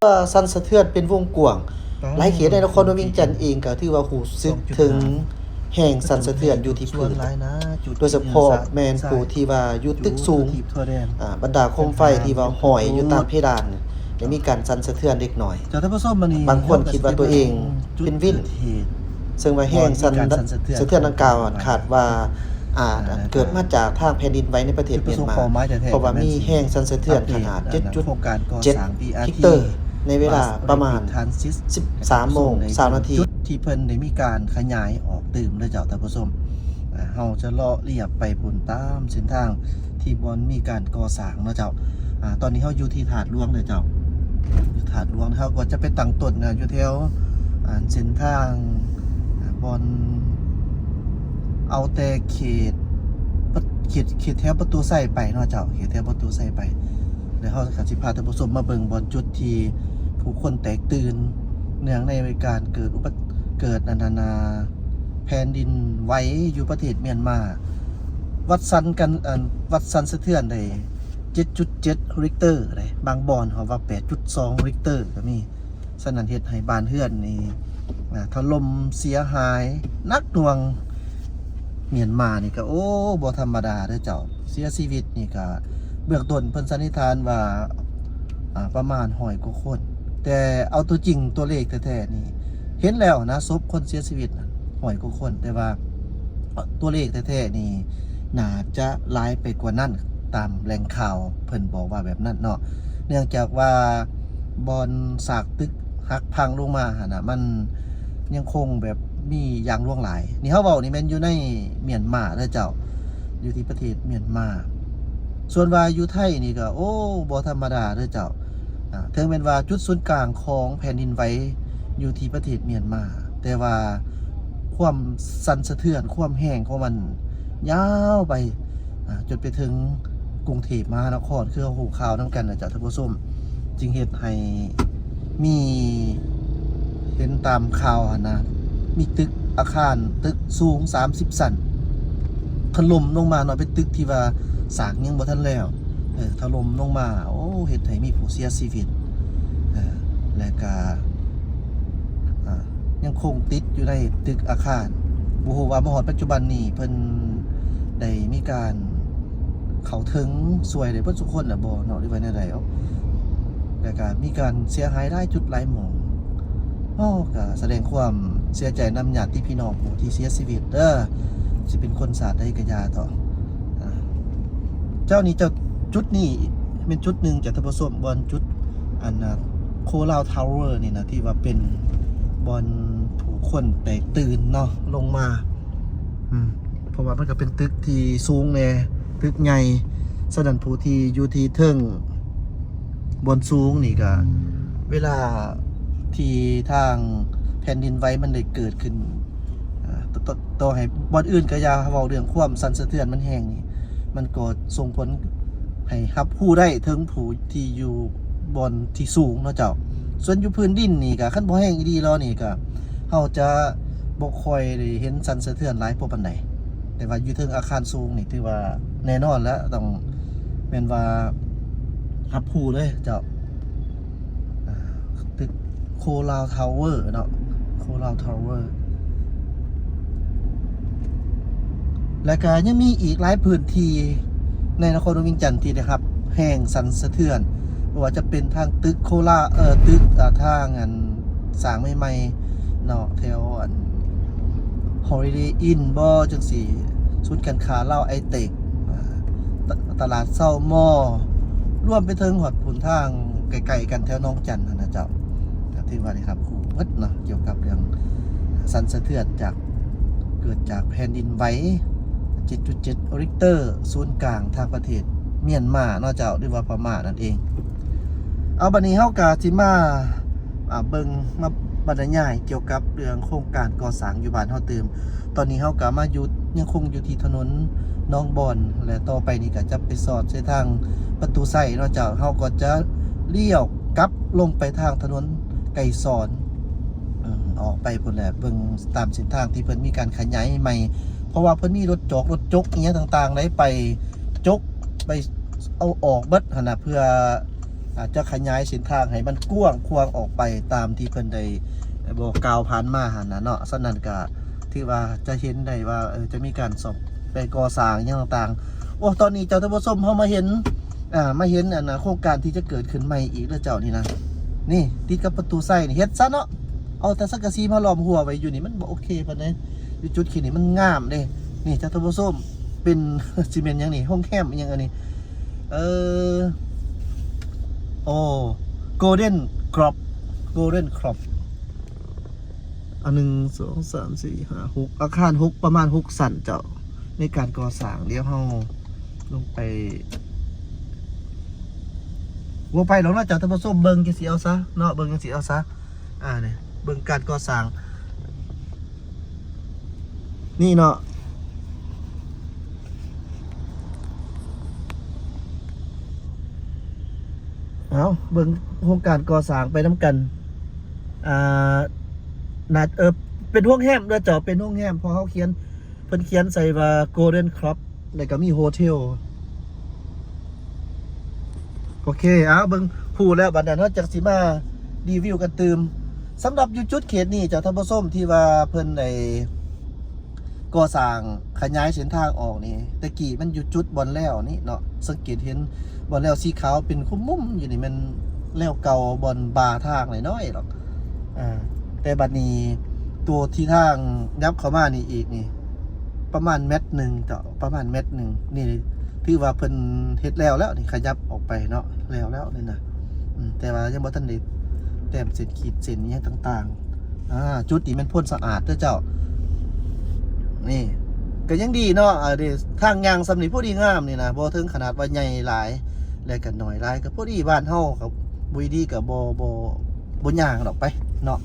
ວ່າສັ່ນສະເທືອນເປັນວົງກວ້າງ. ຫຼາຍເຂດໃນນະຄອນຫຼວງວຽງຈັນເອງກໍຖືວ່າຮູ້ສຶກເຖິງແຮງສັ່ນສະເທືອນຢູ່ທີ່ພື້ນ, ໂດຍສະເພາະແມ່ນຜູ້ທີ່ວ່າຢູ່ຕຶກສູງ. ອາ ບັນດາໂຄມໄຟທີ່ວ່າຫ້ອຍຢູ່ຕາມເພດານ ໄດ້ມີການສັ່ນສະເທືອນເລັກນ້ອຍ. ບາງຄົນຄິດວ່າຕົວເອງເປັນວິນ, ເຊິ່ງວ່າແຮງສັ່ນສະເທືອນດັ່ງກ່າວ ຄາດວ່າອາດເກີດມາຈາກທາງແຜ່ນດິນໄຫວໃນປະເທດມຽນມາ, ເພາະວ່າມີແຮງສັ່ນສະເທືອນຂະໜາດເຈັດຈຸດເຈັດລິກເຕີ ໃນເວລາປະມານສິບສາມໂມງຊາວນາທີ. ຈຸດທີ່ເພິ່ນໄດ້ມີການຂະຫຍາຍອອກຕື່ມເດີເຈົ້າທ່ານຜູ້ຊົມ. ເຮົາຈະເລາະລຽບໄປພຸ້ນຕາມເສັ້ນທາງທີ່ບ່ອນມີການກໍ່ສ້າງເນາະເຈົ້າ. ອາ ຕອນນີ້ເຮົາຢູ່ທີ່ທາດຫຼວງເດີເຈົ້າ, ຢູ່ທາດຫຼວງ. ເຮົາກໍຈະໄປຕັ້ງຕົ້ນ ອາ ຢູ່ແຖວ ອາ ເສັ້ນທາງ ອາ ບ່ອນ ເອົາແຕ່ເຂດ ເຂດ ເຂດແຖວປະຕູໄຊໄປເນາະເຈົ້າ, ເຂດແຖວປະຕູໄຊໄປ. ແລ້ວເຮົາກໍຊິພາທ່ານຜູ້ຊົມມາເບິ່ງບ່ອນຈຸດທີ່ຜູ້ຄົນແຕກຕື່ນ ເນື່ອງໃນການເກີດອຸປະ ເກີດອັນນັ້ນນາ ແຜ່ນດິນໄຫວຢູ່ປະເທດມຽນມາ. ວັດສັ່ນກັນ ອັນ ວັດສັ່ນສະເທືອນໄດ້ເຈັດຈຸດເຈັດລິກເຕີເດ້, ບາງບ່ອນເຂົາວ່າແປດຈຸດສອງລິກເຕີກໍມີ. ສະນັ້ນເຮັດໃຫ້ບ້ານເຮືອນນີ້ ອາ ຖະຫຼົ່ມເສຍຫາຍໜັກໜ່ວງ. ມຽນມານີ້ກໍ ໂອ້ ບໍ່ທຳມະດາເດີເຈົ້າ, ເສຍຊີວິດນີ້ກໍ ເບື້ອງຕົ້ນເພິ່ນສັນນິຖານວ່າ ອາ ປະມານຮ້ອຍກວ່າຄົນ. ແຕ່ເອົາຕົວຈິງຕົວເລກແທ້ໆນີ້ ເຫັນແລ້ວນະ ສົບຄົນເສຍຊີວິດນະ ຮ້ອຍກວ່າຄົນ, ແຕ່ວ່າຕົວເລກແທ້ໆນີ້ ໜ້າຈະຫຼາຍໄປກວ່ານັ້ນ, ຕາມແຫຼ່ງຂ່າວເພິ່ນບອກວ່າແບບນັ້ນເນາະ. ເນື່ອງຈາກວ່າບ່ອນຊາກຕຶກຫັກພັງລົງມາຫັ້ນນະ ມັນຍັງຄົງແບບມີຢ່າງຫຼວງຫຼາຍ. ນີ້ເຮົາເວົ້ານີ້ແມ່ນຢູ່ໃນມຽນມາເດີເຈົ້າ, ຢູ່ທີ່ປະເທດມຽນມາ. ສ່ວນວ່າຢູ່ໄທນີ້ກໍ ໂອ້ ບໍ່ທຳມະດາເດີເຈົ້າ. ອາ ເຖິງແມ່ນວ່າຈຸດສູນກາງຂອງແຜ່ນດິນໄຫວຢູ່ທີ່ປະເທດມຽນມາ, ແຕ່ວ່າຄວາມສັ່ນສະເທືອນ, ຄວາມແຮງຂອງມັນຍາວໄປ ອາ ຈົນໄປເຖິງກຸງເທບມະຫານະຄອນ, ຄືເຮົາຮູ້ຂ່າວນຳກັນນະເຈົ້າທ່ານຜູ້ຊົມ, ຈຶ່ງເຮັດໃຫ້ມີ ເຫັນຕາມຂ່າວຫັ້ນນະ, ມີຕຶກອາຄານ, ຕຶກສູງສາມສິບຊັ້ນ ຖະຫຼົ່ມລົງມາເນາະ, ເປັນຕຶກທີ່ວ່າສ້າງຍັງບໍ່ທັນແລ້ວ ເອີ ຖະຫຼົ່ມລົງມາ, ໂອ້ ເຮັດໃຫ້ມີຜູ້ເສຍຊີວິດ ເອີ ແລະກະ ອາ ຍັງຄົງຕິດຢູ່ໃນຕຶກອາຄານ. ບໍ່ຮູ້ວ່າມາຮອດປັດຈຸບັນນີ້ ເພິ່ນໄດ້ມີການເຂົ້າເຖິງຊ່ວຍໄດ້ເບິດທຸກຄົນລະບໍ່ເນາະ ຫຼືວ່າແນວໃດເນາະ? ແລະກະມີການເສຍຫາຍຫຼາຍຈຸດຫຼາຍໝ່ອງ. ໂອ້ ກະສະແດງຄວາມເສຍໃຈນຳຍາດຕິພີ່ນ້ອງຜູ້ທີ່ເສຍຊີວິດເດີ, ຊິເປັນຄົນຊາດໃດກະຢ່າເຖາະ. ອາ ເຈົ້ານີ້ ເຈົ້າ ຈຸດນີ້ແມ່ນຈຸດໜຶ່ງຈາກທ່ານຜູ້ຊົມ, ບ່ອນຈຸດ ອັນນະ ໂຄລາວທາວເວີນີ້ນະ ທີ່ວ່າເປັນບ່ອນຜູ້ຄົນແຕກຕື່ນເນາະ ລົງມາ. ອືມ ເພາະວ່າມັນກໍເປັນຕຶກທີ່ສູງແດ່, ຕຶກໃຫຍ່, ສະນັ້ນຜູ້ທີ່ຢູ່ທີ່ເທິງບ່ອນສູງນີ້ກໍ ເວລາທີ່ທາງແຜ່ນດິນໄຫວມັນໄດ້ເກີດຂຶ້ນ ອາ ຕໍ່ ຕໍ່ໃຫ້ບ່ອນອື່ນກໍຢ່າ, ເວົ້າເລື່ອງຄວາມສັ່ນສະເທືອນມັນແຮງນີ້ ມັນກໍສົ່ງຜົນໃຫ້ຮັບຮູ້ໄດ້ເຖິງຜູ້ທີ່ຢູ່ບ່ອນທີ່ສູງເນາະເຈົ້າ. ສ່ວນຢູ່ພື້ນດິນນີ້ກໍ ຄັນບໍ່ແຮງອີ່ຫຼີລະນີ້ກໍ ເຮົາຈະບໍ່ຄ່ອຍໄດ້ເຫັນສັ່ນສະເທືອນຫຼາຍພໍປານໃດ, ແຕ່ວ່າຢູ່ເທິງອາຄານສູງນີ້ຖືວ່າແນ່ນອນແລ້ວ, ຕ້ອງແມ່ນວ່າຮັບຮູ້ເລີຍເຈົ້າ. ອາ ຕຶກໂຄລາວທາວເວີເນາະ, ໂຄລາວທາວເວີ. ແລະກະຍັງມີອີກຫຼາຍພື້ນທີ່ໃນນະຄອນຫຼວງວຽງຈັນທີ່ໄດ້ຮັບແຮງສັ່ນສະເທືອນ, ບໍ່ວ່າຈະເປັນທາງຕຶກໂຄລາ ເອີ ຕຶກ ອາ ທາງອັນສ້າງໃໝ່ໆເນາະ, ແຖວອັນ Holiday Inn ບໍ ຈັ່ງຊີ້, ສູນການຄ້າລາວໄອເຕັກ ອາ ຕະ ຕະຫຼາດເຊົາມໍ, ລວມໄປເຖິງຮອດພຸ້ນທາງໃກ້ໆກັນແຖວໜອງຈັນຫັ້ນນະເຈົ້າ. ກໍຖືວ່າໄດ້ຮັບຮູ້ເບິດເນາະ ກ່ຽວກັບເລື່ອງສັ່ນສະເທືອນຈາກ ເກີດຈາກແຜ່ນດິນໄຫວເຈັດຈຸດເຈັດລິກເຕີ ສູນກາງທາງປະເທດມຽນມາເນາະເຈົ້າ ຫຼືວ່າພະມ້ານັ້ນເອງ. ເອົາ ບັດນີ້ເຮົາກໍຊິມາ ອາ ເບິ່ງ ມາບັນຍາຍກ່ຽວກັບເລື່ອງໂຄງການກໍ່ສ້າງຢູ່ບ້ານເຮົາຕື່ມ. ຕອນນີ້ເຮົາກໍມາຢູ່ ຍັງຄົງຢູ່ທີ່ຖະໜົນໜອງບອນ ແລະ ຕໍ່ໄປນີ້ກໍຈະໄປສອດໃສ່ທາງປະຕູໄຊເນາະເຈົ້າ. ເຮົາກໍຈະລ້ຽວກັບລົງໄປທາງຖະໜົນໄກສອນ ອາ ອອກໄປພຸ້ນແຫຼະ, ເບິ່ງຕາມເສັ້ນທາງທີ່ເພິ່ນມີການຂະຫຍາຍໃໝ່, ເພາະວ່າເພິ່ນມີລົດຈອກລົດຈົກອີ່ຫຍັງຕ່າງໆ ໄດ້ໄປຈົກ ໄປເອົາອອກເບິດຫັ້ນນະ ເພື່ອ ອາດຈະຂະຫຍາຍເສັ້ນທາງໃຫ້ມັນກວ້າງຂວາງອອກໄປຕາມທີ່ເພິ່ນໄດ້ບອກກ່າວຜ່ານມາຫັ້ນນະເນາະ. ສະນັ້ນກະຖືວ່າຈະເຫັນໄດ້ວ່າ ເອີ ຈະມີການສ້ອມແປງກໍ່ສ້າງຫຍັງຕ່າງໆ. ໂອ້ ຕອນນີ້ເຈົ້າທ່ານຜູ້ຊົມ ເຮົາມາເຫັນ ອາ ມາເຫັນອັນນະ ໂຄງການທີ່ຈະເກີດຂຶ້ນໃໝ່ອີກເດີເຈົ້າ ນີ້ນະ. ນີ້ ຕິດກັບປະຕູໄຊນີ້ ເຮັດຊະເນາະ ເອົາແຕ່ສັງກະສີມາລ້ອມຮົ້ວໄວ້ຢູ່ນີ້ ມັນບໍ່ໂອເຄປານໃດ. ຢູ່ຈຸດເຂດນີ້ມັນງາມເດ້. ນີ້ເຈົ້າທ່ານຜູ້ຊົມ ເປັນ ຊິແມ່ນຫຍັງນີ້ ໂຮງແຮມອີ່ຫຍັງອັນນີ້ ເອີ ໂອ້ Golden Crop Golden Crop ອັນ ໜຶ່ງ ສອງ ສາມ ສີ່ ຫ້າ ຫົກ ອາຄານຫົກ ປະມານຫົກຊັ້ນເຈົ້າ ໃນການກໍ່ສ້າງ. ດຽວເຮົາລົງໄປ ບໍ່ໄປດອກເນາະເຈົ້າທ່ານຜູ້ຊົມ ເບິ່ງຈັ່ງຊີ້ເອົາຊະເນາະ ເບິ່ງຈັ່ງຊີ້ເອົາຊະ. ອາ ນີ້ ເບິ່ງການກໍ່ສ້າງ ນີ້ເນາະ ເອົາ ເບິ່ງໂຄງການກໍ່ສ້າງໄປນຳກັນ. ອາ ໜ້າ ເອີ ເປັນໂຮງແຮມເດີເຈົ້າ ເປັນໂຮງແຮມ ເພາະເຮົາຂຽນ ເພິ່ນຂຽນໃສ່ວ່າ Golden Crop ແລ້ວກໍມີໂຮເທວ. ໂອເຄ ເອົາ ເບິ່ງ ຮູ້ແລ້ວ ບັດນັ້ນເຮົາຈັກຊິມາຣີວິວກັນຕື່ມ. ສຳລັບຢູ່ຈຸດເຂດນີ້ເຈົ້າທ່ານຜູ້ຊົມ ທີ່ວ່າເພິ່ນໄດ້ກໍ່ສ້າງຂະຫຍາຍເສັ້ນທາງອອກນີ້ ແຕ່ກີ້ມັນຢູ່ຈຸດບ່ອນແລວນີ້ເນາະ ສັງເກດເຫັນບ່ອນແລວສີຂາວເປັນຂຸມມຸມຢູ່ນີ້ ແມ່ນແລວເກົ່າ ບ່ອນບ່າທາງໜ້ອຍໆດອກ. ອາ ແຕ່ບັດນີ້ຕົວທີ່ທາງຫຍັບເຂົ້າມານີ້ອີກນີ້ ປະມານແມັດໜຶ່ງເຈົ້າ ປະມານແມັດໜຶ່ງ. ນີ້ຖືວ່າເພິ່ນເຮັດແລ້ວແລ້ວນີ້ ຂະຫຍັບອອກໄປເນາະ ແລ້ວແລ້ວນີ້ນະ. ອືມ ແຕ່ວ່າຍັງບໍ່ທັນໄດ້ແຕ້ມເສັ້ນ ຂີດເສັ້ນຫຍັງຕ່າງໆ. ອາ ຈຸດນີ້ແມ່ນໂພນສະອາດເດີເຈົ້າ. ນີ້ ກໍຍັງດີເນາະ ອາ ເດ້ ທາງຍ່າງສ່ຳນີ້ພໍດີງາມນີ້ນະ ບໍ່ເຖິງຂະໜາດວ່າໃຫຍ່ຫຼາຍ ແລະກໍໜ້ອຍຫຼາຍ ກໍພໍດີ. ບ້ານເຮົາກໍບໍ່ດີກໍບໍ່ ບໍ່ ບໍ່ຍ່າງດອກໄປເນາະ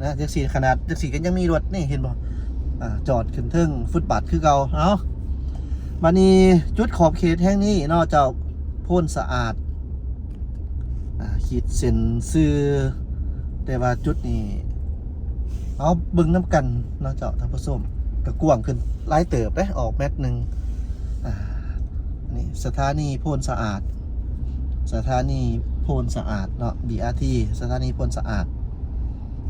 ນະ ຈັ່ງຊີ້. ຂະໜາດຈັ່ງຊີ້ກໍຍັງມີລົດນີ້ ເຫັນບໍ່ ອາ ຈອດຂຶ້ນເທິງຟຸດບາດຄືເກົ່າ. ເອົາ ບາດນີ້ຈຸດຂອບເຂດແຫ່ງນີ້ເນາະເຈົ້າ ໂພນສະອາດ ອາ ຂີດເສັ້ນຊື່ ແຕ່ວ່າຈຸດນີ້ ເອົາເບິ່ງນຳກັນເນາະເຈົ້າທ່ານຜູ້ຊົມ ກໍກວ້າງຂຶ້ນຫຼາຍເຕີບເດ້ ອອກແມັດໜຶ່ງ. ອາ ນີ້ສະຖານີໂພນສະອາດ ສະຖານີໂພນສະອາດເນາະ ບີອາທີ ສະຖານີໂພນສະອາດ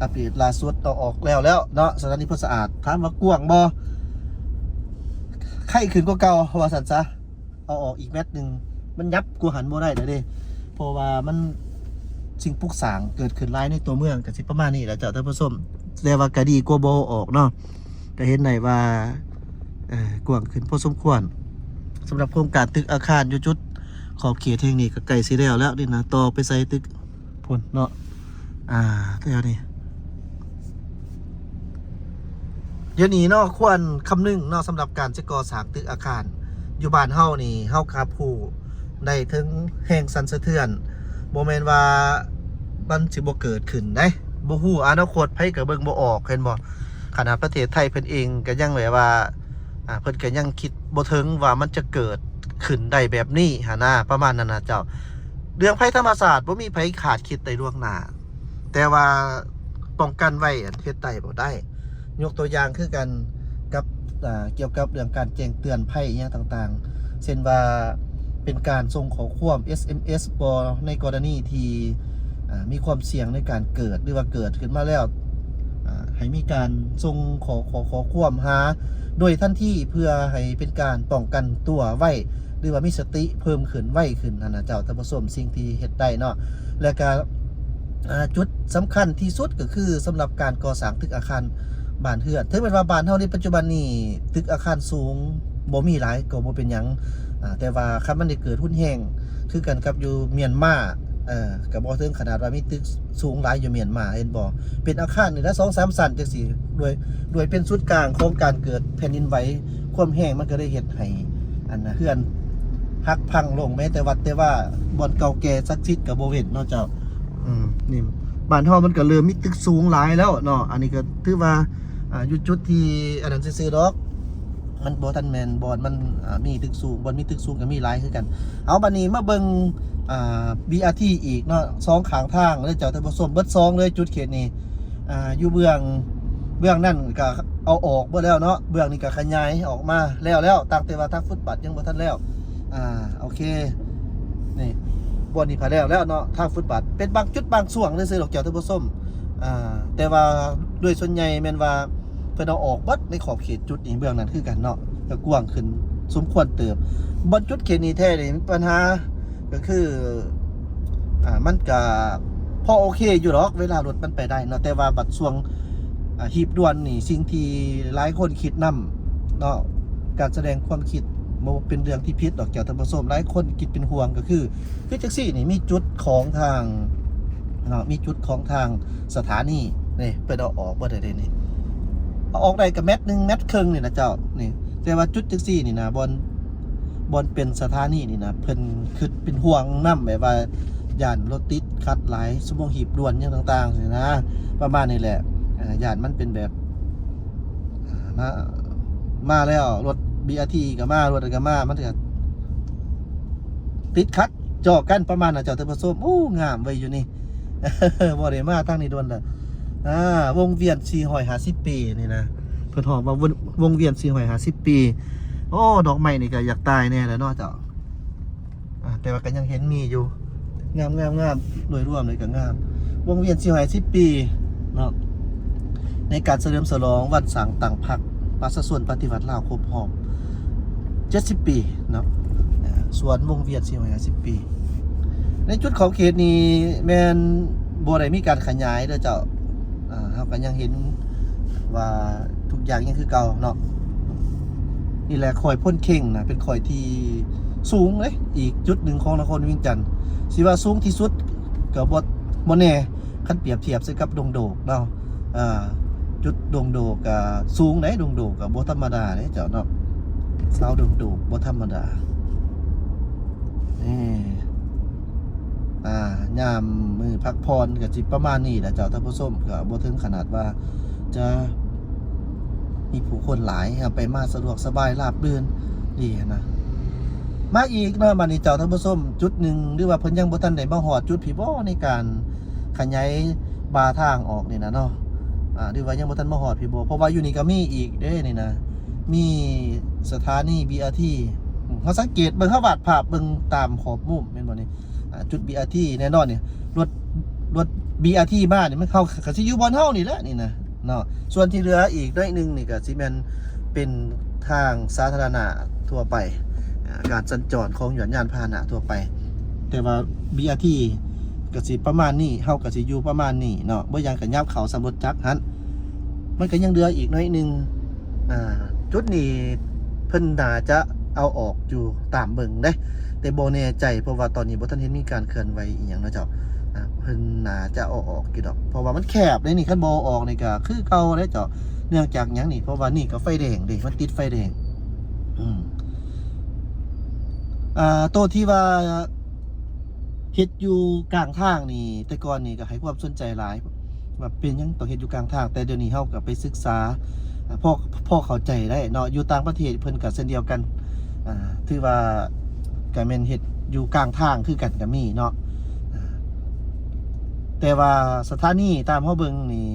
ອັບເດດລ່າສຸດເອົາອອກແລ້ວແລ້ວເນາະ ສະຖານີໂພນສະອາດ. ຖາມວ່າກວ້າງບໍ່? ໄຄຂຶ້ນກວ່າເກົ່າ ວ່າຊັ້ນຊະ. ເອົາອອກອີກແມັດໜຶ່ງ ມັນຫຍັບກວ່າຫັ້ນບໍ່ໄດ້ແລ້ວເດ້ ເພາະວ່າມັນ ສິ່ງປຸກສ້າງເກີດຂຶ້ນຫຼາຍໃນຕົວເມືອງ ກໍຊິປະມານນີ້ແຫຼະເຈົ້າທ່ານຜູ້ຊົມ. ແຕ່ວ່າກໍດີກວ່າບໍ່ເອົາອອກເນາະ ກໍເຫັນໄດ້ວ່າ ເອີ ກວ້າງຂຶ້ນພໍສົມຄວນ. ສຳລັບໂຄງການຕຶກອາຄານຢູ່ຈຸດຂອບເຂດແຫ່ງນີ້ກໍໃກ້ຊິແລ້ວແລ້ວນີ້ນະ ຕໍ່ໄປໃສ່ຕຶກພຸ້ນເນາະ. ອາ ແຖວນີ້ ດຽວນີ້ເນາະ ຄວນຄຳນຶງເນາະ ສຳລັບການຈະກໍ່ສ້າງຕຶກອາຄານ ຢູ່ບ້ານເຮົານີ້ ເຮົາກໍຮັບຮູ້ໄດ້ເຖິງແຮງສັ່ນສະເທືອນ ບໍ່ແມ່ນວ່າມັນຊິບໍ່ເກີດຂຶ້ນໃດ໋. ບໍ່ຮູ້ອະນາຄົດ ໃຜກໍເບິ່ງບໍ່ອອກ ເຫັນບໍ່? ຂະໜາດປະເທດໄທເພິ່ນເອງກໍຍັງແບບວ່າ ອາ ເພິ່ນກໍຍັງຄິດບໍ່ເຖິງວ່າມັນຈະເກີດຂຶ້ນໄດ້ແບບນີ້ຫັ້ນນະ ປະມານນັ້ນນະເຈົ້າ. ເລື່ອງໄພທຳມະຊາດບໍ່ມີໃຜຄາດຄິດໄດ້ລ່ວງໜ້າ ແຕ່ວ່າປ້ອງກັນໄວ້ ເຮັດໄດ້ບໍ່ໄດ້. ຍົກຕົວຢ່າງຄືກັນກັບ ອາ ກ່ຽວກັບເລື່ອງການແຈ້ງເຕືອນໄພຫຍັງຕ່າງໆ ເຊັ່ນວ່າເປັນການສົ່ງຂໍ້ຄວາມ ເອສເອັມເອສ ບໍ່ ໃນກໍລະນີທີ່ ອາ ມີຄວາມສ່ຽງໃນການເກີດ ຫຼືວ່າເກີດຂຶ້ນມາແລ້ວ ອາ ໃຫ້ມີການສົ່ງຂໍ້ ຂໍ້ ຂໍ້ຄວາມຫາໂດຍທັນທີ ເພື່ອໃຫ້ເປັນການປ້ອງກັນຕົວໄວ ຫຼືວ່າມີສະຕິເພີ່ມຂຶ້ນໄວຂຶ້ນຫັ້ນນະເຈົ້າທ່ານຜູ້ຊົມ. ສິ່ງທີ່ເຮັດໄດ້ເນາະ ແລະກະ ອາ ຈຸດສຳຄັນທີ່ສຸດກໍຄືສຳລັບການກໍ່ສ້າງຕຶກອາຄານບ້ານເຮືອນ ເຖິງແມ່ນວ່າບ້ານເຮົາໃນປັດຈຸບັນນີ້ຕຶກອາຄານສູງບໍ່ມີຫຼາຍກໍບໍ່ເປັນຫຍັງ ອາ ແຕ່ວ່າຄັນມັນໄດ້ເກີດຮຸນແຮງຄືກັນກັບຢູ່ມຽນມາ ເອີ ກໍບໍ່ເຖິງຂະໜາດວ່າມີຕຶກສູງຫຼາຍຢູ່ມຽນມາ ເຫັນບໍ່ ເປັນອາຄານນີ້ລະ ສອງສາມຊັ້ນຈັ່ງຊີ້ ໂດຍ ໂດຍເປັນສູນກາງຂອງການເກີດແຜ່ນດິນໄຫວ ຄວາມແຮງມັນກໍໄດ້ເຮັດໃຫ້ ອັນ ເຮືອນຫັກພັງລົງ ແມ້ແຕ່ວັດແຕ່ວ່າ ບ່ອນເກົ່າແກ່ສັກສິດກໍບໍ່ເວັ້ນເນາະເຈົ້າ. ອືມ ນີ້ ບ້ານເຮົາມັນກໍເລີ່ມມີຕຶກສູງຫຼາຍແລ້ວເນາະ ອັນນີ້ກໍຖືວ່າ ອາ ຢູ່ຈຸດທີ່ອັນນັ້ນຊື່ໆດອກ ມັນບໍ່ທັນແມ່ນບ່ອນມັນ ອາ ມີຕຶກສູງ ບ່ອນມີຕຶກສູງກໍມີຫຼາຍຄືກັນ. ເອົາ ບັດນີ້ມາເບິ່ງ ອາ ບີອາທີ ອີກເນາະ ສອງຂ້າງທາງເລີຍເຈົ້າທ່ານຜູ້ຊົມ ເບິດສອງເລີຍຈຸດເຂດນີ້ ອາ ຢູ່ເບື້ອງ ເບື້ອງນັ້ນກໍເອົາອອກເບິດແລ້ວເນາະ ເບື້ອງນີ້ກໍຂະຫຍາຍອອກມາແລ້ວແລ້ວ ຕ່າງແຕ່ວ່າທາງຟຸດບາດຍັງບໍ່ທັນແລ້ວ. ອາ ໂອເຄ ນີ້ ບ່ອນນີ້ພາແລ້ວແລ້ວເນາະ ທາງຟຸດບາດ ເປັນບາງຈຸດບາງຊ່ວງຊື່ໆດອກເຈົ້າທ່ານຜູ້ຊົມ. ອ່າ ແຕ່ວ່າໂດຍສ່ວນໃຫຍ່ແມ່ນວ່າເພິ່ນເອົາອອກເບິດໃນຂອບເຂດຈຸດນີ້ ເບື້ອງນັ້ນຄືກັນເນາະ ກໍກວ້າງຂຶ້ນສົມຄວນເຕີບ. ບ່ອນຈຸດເຂດນີ້ແທ້ນີ້ ບັນຫາກໍຄື ອ່າ ມັນກະພໍໂອເຄຢູ່ດອກ ເວລາລົດມັນໄປໄດ້ເນາະ ແຕ່ວ່າບັດຊ່ວງ ອ່າ ຮີບດ່ວນນີ້ ສິ່ງທີ່ຫຼາຍຄົນຄິດນຳເນາະ ການສະແດງຄວາມຄິດບໍ່ເປັນເລື່ອງທີ່ຜິດດອກເຈົ້າທ່ານຜູ້ຊົມ. ຫຼາຍຄົນຄິດເປັນຫ່ວງກໍຄື ຄືຈັກຊີ້ນີ້ ມີຈຸດຂອງທາງເນາະ ມີຈຸດຂອງທາງສະຖານີນີ້ ເພິ່ນເອົາອອກເບິດແລ້ວເດ້ນີ້ ເອົາອອກໄດ້ກໍແມັດໜຶ່ງ ແມັດເຄິ່ງນີ້ນະເຈົ້ານີ້. ແຕ່ວ່າຈຸດຈັ່ງຊີ້ນີ້ນະ ບ່ອນ ບ່ອນເປັນສະຖານີນີ້ນະ ເພິ່ນຄິດເປັນຫ່ວງນຳ ແບບວ່າຢ້ານລົດຕິດຂັດຫຼາຍ ຊົ່ວໂມງຮີບດ່ວນຫຍັງຕ່າງໆຊີ້ນະ ປະມານນີ້ແຫຼະ. ເອີ ຢ້ານມັນເປັນແບບ ອ່າ ມາ ມາແລ້ວ ລົດບີອາທີກໍມາ ລົດໃດກໍມາ ມັນກໍຕິດຂັດຈໍ້ກັນ ປະມານນັ້ນເຈົ້າທ່ານຜູ້ຊົມ. ໂອ້ ງາມເວີຍຢູ່ນີ້ ບໍ່ໄດ້ມາທາງນີ້ດົນແລ້ວ. ອ່າ ວົງວຽນສີ່ຮ້ອຍຫ້າສິບປີນີ້ນະ ເພິ່ນຮ້ອງວ່າວົງ ວົງວຽນສີ່ຮ້ອຍຫ້າສິບປີ. ໂອ້ ດອກໄມ້ນີ້ກໍຢາກຕາຍແດ່ແຫຼະເນາະເຈົ້າ. ອ່າ ແຕ່ວ່າກໍຍັງເຫັນມີຢູ່ ງາມໆໆ ໂດຍລວມເລີຍກໍງາມ. ວົງວຽນສີ່ຮ້ອຍຫ້າສິບປີເນາະ ໃນການສະເຫຼີມສະຫຼອງວັນສ້າງຕັ້ງພັກປະຊາຊົນປະຕິວັດລາວຄົບຮອບເຈັດສິບປີເນາະ ເອີ ສວນວົງວຽນສີ່ຮ້ອຍຫ້າສິບປີ. ໃນຈຸດຂອບເຂດນີ້ແມ່ນບໍ່ໄດ້ມີການຂະຫຍາຍເດີເຈົ້າ. ອ່າ ເຮົາກໍຍັງເຫັນວ່າທຸກຢ່າງຍັງຄືເກົ່າເນາະ. ນີ້ແຫຼະ ຂ້ອຍໂພນເຄັງນະ ເປັນຂ້ອຍທີ່ສູງເດ້ ອີກຈຸດໜຶ່ງຂອງນະຄອນວຽງຈັນ ຊິວ່າສູງທີ່ສຸດກໍບໍ່ ບໍ່ແນ່ ຄັນປຽບທຽບໃສ່ກັບດົງໂດກເນາະ. ອ່າ ຈຸດດົງໂດກກໍສູງເດ້ ດົງໂດກກໍບໍ່ທຳມະດາເດ້ເຈົ້າເນາະ ຊາວດົງໂດກບໍ່ທຳມະດາ. ນີ້ ອ່າ ຍາມມື້ພັກຜ່ອນກໍຊິປະມານນີ້ແຫຼະເຈົ້າທ່ານຜູ້ຊົມ ກໍບໍ່ເຖິງຂະໜາດວ່າຈະມີຜູ້ຄົນຫຼາຍ ເຮົາໄປມາສະດວກສະບາຍລາບລື່ນດີຫັ້ນນະ. ມາອີກເນາະ ບາດນີ້ເຈົ້າທ່ານຜູ້ຊົມ ຈຸດໜຶ່ງ ຫຼືວ່າເພິ່ນຍັງບໍ່ທັນໄດ້ມາຮອດຈຸດພີ້ບໍ ໃນການຂະຫຍາຍບ່າທາງອອກນີ້ນະເນາະ ອ່າ ຫຼືວ່າຍັງບໍ່ທັນມາຮອດພີ້ບໍ ເພາະວ່າຢູ່ນີ້ກໍມີອີກເດ້ນີ້ນະ ມີສະຖານີບີອາທີ. ເຮົາສັງເກດເບິ່ງ ເຮົາວາດພາບເບິ່ງຕາມຂອບມຸມແມ່ນບໍ່ນີ້? ອ່າ ຈຸດບີອາທີ ແນ່ນອນນີ້ ລົດ ລົດບີອາທີມານີ້ ມັນເຂົ້າ ກໍຊິຢູ່ບ່ອນເຮົານີ້ແຫຼະນີ້ນະເນາະ. ສ່ວນທີ່ເຫຼືອອີກໜ້ອຍໜຶ່ງນີ້ ກໍຊິແມ່ນເປັນທາງສາທາລະນະທົ່ວໄປ ອ່າ ການສັນຈອນຂອງຍານ ຍານພາຫະນະທົ່ວໄປ. ແຕ່ວ່າບີອາທີກໍຊິປະມານນີ້ ເຮົາກໍຊິຢູ່ປະມານນີ້ເນາະ ບໍ່ຫຍັງກໍຫຍັບເຂົ້າສ່ຳລົດຈັກຫັ້ນ. ມັນກໍຍັງເຫຼືອອີກໜ້ອຍໜຶ່ງ ອ່າ ຈຸດນີ້ເພິ່ນໜ້າຈະເອົາອອກຢູ່ຕາມເບິ່ງເດ້ ແຕ່ບໍ່ແນ່ໃຈ ເພາະວ່າຕອນນີ້ບໍ່ທັນເຫັນມີການເຄື່ອນໄຫວອີ່ຫຍັງເນາະເຈົ້າ. ອ່າ ເພິ່ນໜ້າຈະເອົາອອກຢູ່ດອກ ເພາະວ່າມັນແຄບເດ້ນີ້ ຄັນບໍ່ເອົາອອກນີ້ກໍຄືເກົ່າເດ້ເຈົ້າ. ເນື່ອງຈາກຫຍັງນີ້? ເພາະວ່ານີ້ກໍໄຟແດງເດ້ ມັນຕິດໄຟແດງ. ອືມ ອ່າ ໂຕທີ່ວ່າ ເຮັດຢູ່ກາງທາງນີ້ ແຕ່ກ່ອນນີ້ກໍໃຫ້ຄວາມສົນໃຈຫຼາຍ ວ່າເປັນຫຍັງຕ້ອງເຮັດຢູ່ກາງທາງ, ແຕ່ດຽວນີ້ເຮົາກໍໄປສຶກສາ ພໍ ພໍເຂົ້າໃຈໄດ້ເນາະ. ຢູ່ຕ່າງປະເທດເພິ່ນກໍເຊັ່ນດຽວກັນ ອ່າ ຖືວ່າກໍແມ່ນເຮັດຢູ່ກາງທາງຄືກັນກໍມີເນາະ. ແຕ່ວ່າສະຖານີຕາມເຮົາເບິ່ງນີ້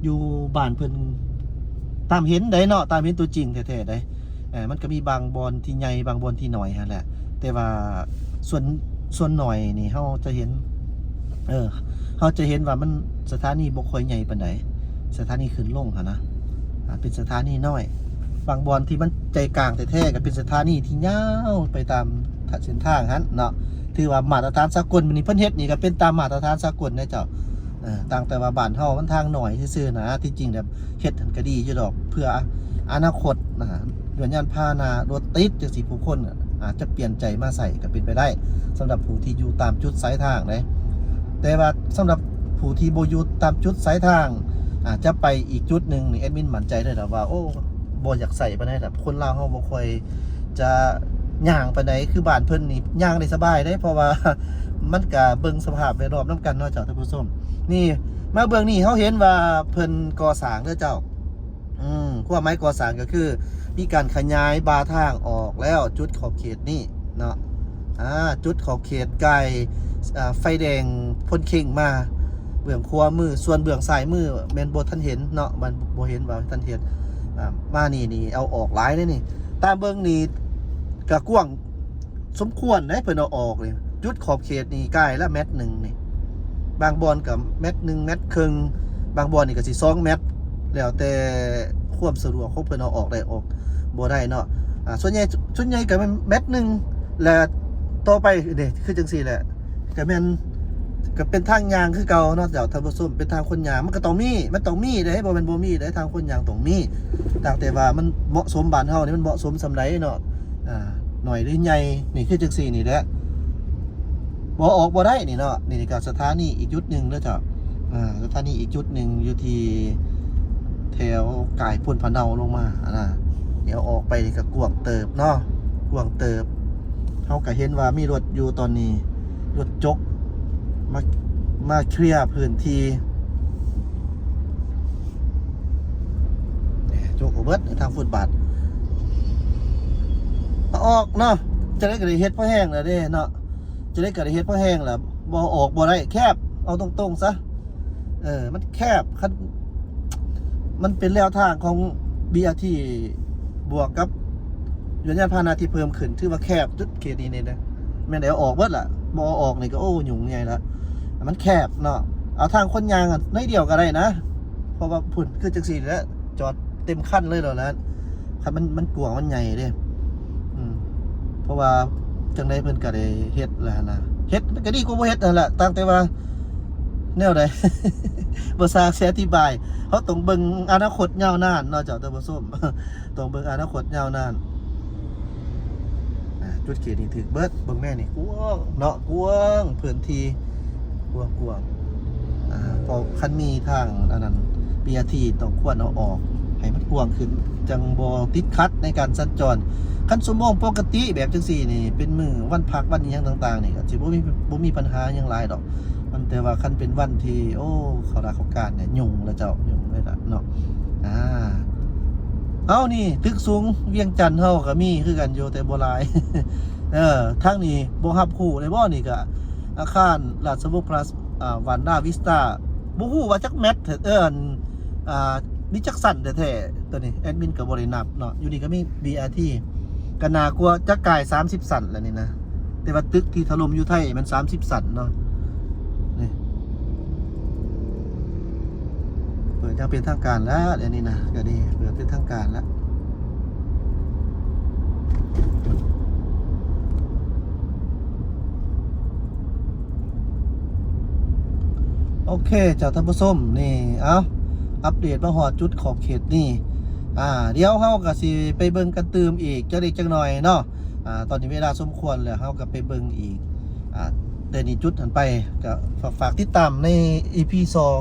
ຢູ່ບ້ານເພິ່ນ ຕາມເຫັນໄດ໋ເນາະ ຕາມເຫັນຕົວຈິງແທ້ໆໄດ໋. ເອີ ມັນກໍມີບາງບ່ອນທີ່ໃຫຍ່ ບາງບ່ອນທີ່ນ້ອຍຫັ້ນແຫຼະ ແຕ່ວ່າສ່ວນ ສ່ວນໜ້ອຍນີ້ເຮົາຈະເຫັນ ເອີ ເຮົາຈະເຫັນວ່າມັນ ສະຖານີບໍ່ຄ່ອຍໃຫຍ່ປານໃດ ສະຖານີຂຶ້ນລົງຫັ້ນນະ ອ່າ ເປັນສະຖານີນ້ອຍ. ບາງບ່ອນທີ່ມັນໃຈກາງແທ້ໆ ກໍເປັນສະຖານີທີ່ຍາວໄປຕາມເສັ້ນທາງຫັ້ນເນາະ. ຖືວ່າມາດຕະຖານສາກົນ ມື້ນີ້ເພິ່ນເຮັດນີ້ກໍເປັນຕາມມາດຕະຖານສາກົນເດ້ເຈົ້າ. ເອີ ຕ່າງແຕ່ວ່າບ້ານເຮົາມັນທາງໜ້ອຍຊື່ໆນະ ທີ່ຈິງແລ້ວເຮັດຫັ້ນກໍດີຢູ່ດອກ ເພື່ອອະນາຄົດນະ ຍານ ຍານພາຫະນະ ລົດຕິດຈັ່ງຊີ້ ຜູ້ຄົນອາດຈະປ່ຽນໃຈມາໃຊ້ກໍເປັນໄປໄດ້ ສຳລັບຜູ້ທີ່ຢູ່ຕາມຈຸດສາຍທາງເດ້. ແຕ່ວ່າສຳລັບຜູ້ທີ່ບໍ່ຢູ່ຕາມຈຸດສາຍທາງ ອາດຈະໄປອີກຈຸດໜຶ່ງນີ້ ແອດມິນໝັ້ນໃຈເລີຍນະວ່າ ໂອ້ ບໍ່ຢາກໃຊ້ປານໃດດອກ ຄົນລາວເຮົາບໍ່ຄ່ອຍ ຈະຍ່າງປານໃດ ຄືບ້ານເພິ່ນນີ້ຍ່າງໄດ້ສະບາຍເດ້ ເພາະວ່າມັນກະເບິ່ງສະພາບແວດລ້ອມນຳກັນເນາະເຈົ້າທ່ານຜູ້ຊົມ. ນີ້ ມາເບື້ອງນີ້ເຮົາເຫັນວ່າເພິ່ນກໍ່ສ້າງເດີເຈົ້າ. ອືມ ຄວາມໝາຍກໍ່ສ້າງກໍຄືມີການຂະຫຍາຍບ່າທາງອອກແລ້ວ ຈຸດຂອບເຂດນີ້ເນາະ. ອ່າ ຈຸດຂອບເຂດໃກ້ ອ່າ ໄຟແດງໂພນເຄັງມາເບື້ອງຂວາມື ສ່ວນເບື້ອງຊ້າຍມືແມ່ນບໍ່ທັນເຫັນເນາະ ມັນບໍ່ເຫັນວ່າທັນເຮັດ. ອ່າ ມານີ້ນີ້ເອົາອອກຫຼາຍເດ້ນີ້ ຕາມເບິ່ງນີ້ກະກວ້າງສົມຄວນເດ້ ເພິ່ນເອົາອອກນີ້ ຈຸດຂອບເຂດນີ້ກາຍລະແມັດໜຶ່ງນີ້ ບາງບ່ອນກໍແມັດໜຶ່ງ ແມັດເຄິ່ງ ບາງບ່ອນນີ້ກໍຊິສອງແມັດ ແລ້ວແຕ່ຄວາມສະດວກຂອງເພິ່ນ ເອົາອອກໄດ້ອອກບໍ່ໄດ້ເນາະ. ອ່າ ສ່ວນໃຫຍ່ ສ່ວນໃຫຍ່ກໍແມ່ນແມັດໜຶ່ງ ແລະ ຕໍ່ໄປນີ້ຄືຈັ່ງຊີ້ແຫຼະ ກໍແມ່ນ ກໍເປັນທາງຍ່າງຄືເກົ່າເນາະເຈົ້າທ່ານຜູ້ຊົມ ເປັນທາງຄົນຍ່າງ ມັນກໍຕ້ອງມີ ມັນຕ້ອງມີເດ້ ບໍ່ແມ່ນບໍ່ມີເດ້ ທາງຄົນຍ່າງຕ້ອງມີ ຕ່າງແຕ່ວ່າມັນເໝາະສົມ ບ້ານເຮົານີ້ມັນເໝາະສົມສ່ຳໃດເນາະ. ອ່າ ໜ້ອຍຫຼືໃຫຍ່ ນີ້ຄືຈັ່ງຊີ້ນີ້ແຫຼະ ບໍ່ອອກບໍ່ໄດ້ນີ້ເນາະ. ນີ້ກໍສະຖານີອີກຈຸດໜຶ່ງເດີເຈົ້າ ອ່າ ສະຖານີອີກຈຸດໜຶ່ງຢູ່ທີ່ແຖວກາຍໂພນພະເນົາລົງມາຫັ້ນນະ. ດຽວອອກໄປນີ້ກໍກວ້າງເຕີບເນາະ ກວ້າງເຕີບ. ເຮົາກໍເຫັນວ່າມີລົດຢູ່ຕອນນີ້ ລົດຈົກມາ ມາເຄລຍພື້ນທີ່ ແໜ່ ຈົກເອົາເບິດທາງຟຸດບາດ ອອກເນາະ. ຈະໄດ້ກໍໄດ້ເຮັດພໍແຮງແລ້ວເດ້ເນາະ ຈະໄດ້ກໍໄດ້ເຮັດພໍແຮງແລ້ວ ບໍ່ອອກບໍ່ໄດ້ ແຄບ ເອົາຕົງໆຊະ ເອີ ມັນແຄບ ຄັນ ມັນເປັນແລວທາງຂອງ ບີອາທີ ບວກກັບ ຍານພາຫະນະທີ່ເພີ່ມຂຶ້ນ ຖືວ່າແຄບຈຸດເຂດນີ້ນີ້ເດ້ ແມ່ນໄດ້ເອົາອອກເບິດລະ ບໍ່ເອົາອອກນີ້ກໍ ໂອ້ ຫຍຸ້ງໃຫຍ່ລະ ມັນແຄບເນາະ. ເອົາທາງຄົນຍ່າງໜ້ອຍດຽວກໍໄດ້ນະ ເພາະວ່າພຸ້ນ ຄືຈັ່ງຊີ້ແຫຼະ ຈອດເຕັມຄັນເລີຍແລ້ວນະ ຄັນມັນ ມັນກວ້າງ ມັນໃຫຍ່ເດ້. ອືມ ເພາະວ່າຈັ່ງໃດເພິ່ນກໍໄດ້ເຮັດແລ້ວຫັ້ນນະ ເຮັດມັນກໍດີກວ່າບໍ່ເຮັດຫັ້ນແຫຼະ ຕ່າງແຕ່ວ່າແນວໃດ ບໍ່ຊ່າງຊິອະທິບາຍ ເຮົາຕ້ອງເບິ່ງອະນາຄົດຍາວນານເນາະເຈົ້າທ່ານຜູ້ຊົມ ຕ້ອງເບິ່ງອະນາຄົດຍາວນານ. ອ່າ ຈຸດເຂດນີ້ຖືກເບິດ ເບິ່ງແມ່ນີ້ ກວ້າງເນາະ ກວ້າງ ພື້ນທີ່ກວ້າງໆ. ອ່າ ເພາະຄັນມີທາງອັນນັ້ນ ບີອາທີ ຕ້ອງຄວນເອົາອອກໃຫ້ມັນກວ້າງຂຶ້ນ ຈັ່ງບໍ່ຕິດຂັດໃນການສັນຈອນ. ຄັນຊົ່ວໂມງປົກກະຕິແບບຈັ່ງຊີ້ນີ້ ເປັນມື້ວັນພັກ ວັນອີ່ຫຍັງຕ່າງໆນີ້ ກໍຊິບໍ່ມີ ບໍ່ມີບັນຫາຫຍັງຫຼາຍດອກ. ມັນ ແຕ່ວ່າຄັນເປັນວັນທີ່ ໂອ້ ເຂົາລາເຂົາການນີ້ຫຍຸ້ງລະເຈົ້າ ຫຍຸ້ງເລີຍລະເນາະ. ອ່າ ເອົາ ນີ້ຕຶກສູງວຽງຈັນເຮົາກໍມີຄືກັນຢູ່ ແຕ່ບໍ່ຫຼາຍ ເອີ ທາງນີ້ບໍ່ຮັບຮູ້ໄດ້ບໍ່? ນີ້ກໍອາຄານລາຊະວົງພລັສ ອ່າ ວັນນາວິສຕາ ບໍ່ຮູ້ວ່າຈັກແມັດ ເອີ ອັນ ອ່າ ມີຈັກຊັ້ນແທ້ໆ ໂຕນີ້ແອດມິນກໍບໍ່ໄດ້ນັບເນາະ. ຢູ່ນີ້ກໍມີ ບີອາທີ ກໍໜ້າກວ່າຈະກາຍສາມສິບຊັ້ນແລ້ວນີ້ນະ ແຕ່ວ່າຕຶກທີ່ຖະຫຼົ່ມຢູ່ໄທມັນສາມສິບຊັ້ນເນາະ. ນີ້ ເປີດຢ່າງເປັນທາງການແລ້ວ ດຽວນີ້ນະ ກໍດີ ເປີດເປັນທາງການແລ້ວ. ໂອເຄ ເຈົ້າທ່ານຜູ້ຊົມ ນີ້ ເອົາ ອັບເດດມາຮອດຈຸດຂອບເຂດນີ້ ອ່າ ດຽວເຮົາກໍຊິໄປເບິ່ງກັນຕື່ມອີກຈັກເລັກຈັກໜ້ອຍເນາະ. ອ່າ ຕອນນີ້ເວລາສົມຄວນແລ້ວ ເຮົາກໍໄປເບິ່ງອີກ ອ່າ ແຕ່ນີ້ຈຸດຫັ້ນໄປ ກໍຝາກ ຝາກຕິດຕາມໃນອີພີສອງ